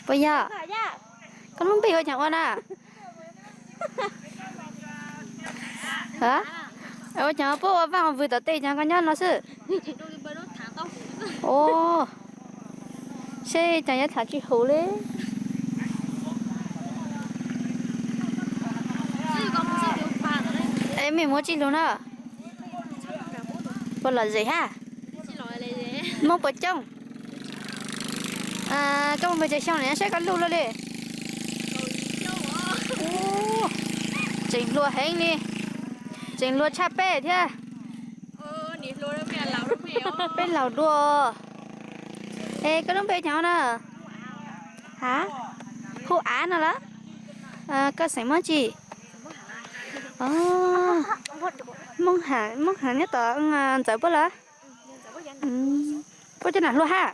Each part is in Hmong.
Puas yog? Koj lub npe ua caag ua na? Ua caag puab ua vaaj vwm tom tej caag koj nyob no xwb. Seb caag yuav tham tsi hum li. Es mej muab tsi lug na. Puas lom zem hab? Moob puas coob? Koj muaj pes tsawg xyoo na, saib koj luj luaj li. Tseem hluas heev li. Tseem hluas tshaj peb thiab. Peb laus dua. Es koj lub npe caag na? Ha? Hu Av no lawm. Koj xeem Moob tsi? Moob Ham, Moob Ham nyob tom Ntxawm puab lawm. Puab cov nam hluas hab.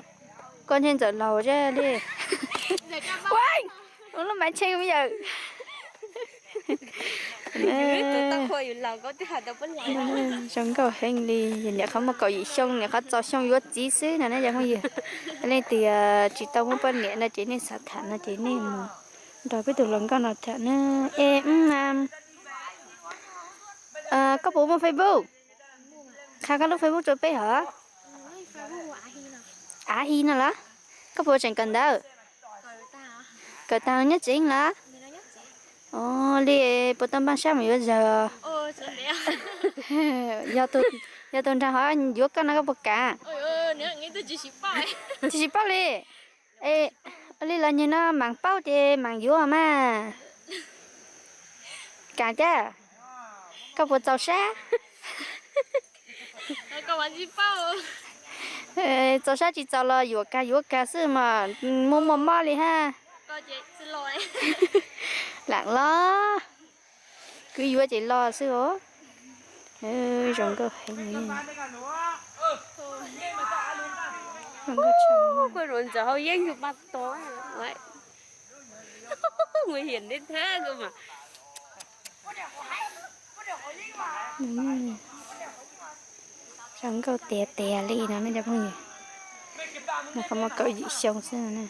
Koj ntshe Ntxawm laus zeb li. Ua lub Maiv Tsheej me yawm. Zoo nkauj heev li, niam qhov muaj kaum yim xyoo, niam qhov txaus xyoo yuav txiv xwb no na cov phooj ywg. Leej twg tsis tau muaj poj niam no ces nej xav tham no ces nej mus nrog peb tug hluas nkauj no tham na. Es, koj puas muaj Facebook? Qha koj lub Facebook rau peb hov. Av Hi no los? Koj puas tseem kawm ntawv? Kawm tag nyob tsev los? Os, li puas tau npaj sab mus yuav zawg? Yog tus nraug hov yuav koj no koj puas kam? Tsis paub li. Ua li los nyuag no maam paub ces maam yuav mas. Kam thiab. Koj puas txaus sab? Txaus sab tsis txaus los yuam kag yuav kag xwb mas, muaj muaj mob li hab. Lam los, kwv yuav ces los xwb os. Zoo nkauj heev. Koj ua Ntxawm hauv yeeb yug pa to. Nguy hiểm thế thế cơ mà. Zoo nkauj tiag tiag li no ne cov phooj ywg. Nws qhov muaj kaum yim xyoo xwb na.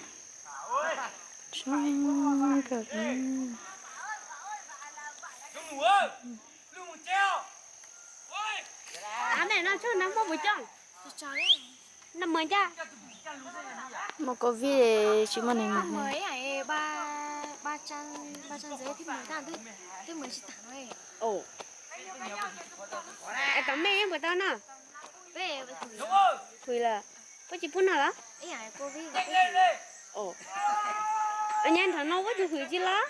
Zoo nkauj li. Av, mej no tsuag nag muaj puas coob? Nag mas cas muaj covid tsis muaj neeg mus. Tom mej yeej puas tau noj? Phwm lawm. Puab tsis pub noj los? Nyab nrog no puab tsis phwm tsi los?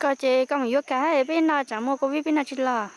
Koj ces koj mus yuav kag, peb no tseem muaj covid peb no tsis los.